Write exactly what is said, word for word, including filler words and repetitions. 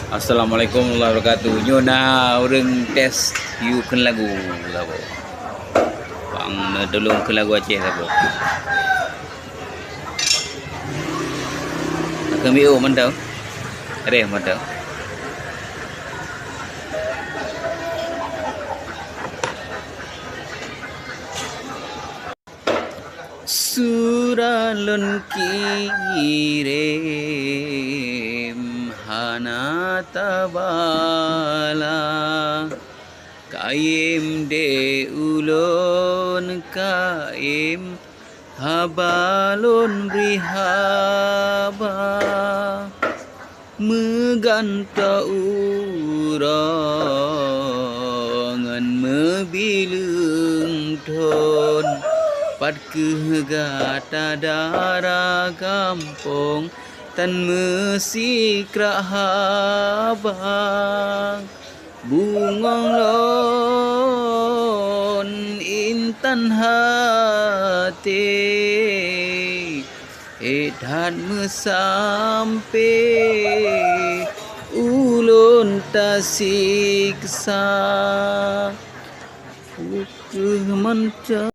Assalamualaikum warahmatullahi wabarakatuh. Nyoe na ureueng tes yue kheun lagu, saboh. Bang neutulông kheun lagu Aceh, saboh. Keu miu mantong. Reh mantong. Surat lôn kirém hana tabala, kayém deh ulôn kayém haba lôn bri haba. Meugantoe uroe ngon meubileueng thon, pat kheueh gata dara gampông tan meusikrak haba. Bungöng lôn intan haté, ék that meusampé ulôn tasiksa. Peu kheueh mantong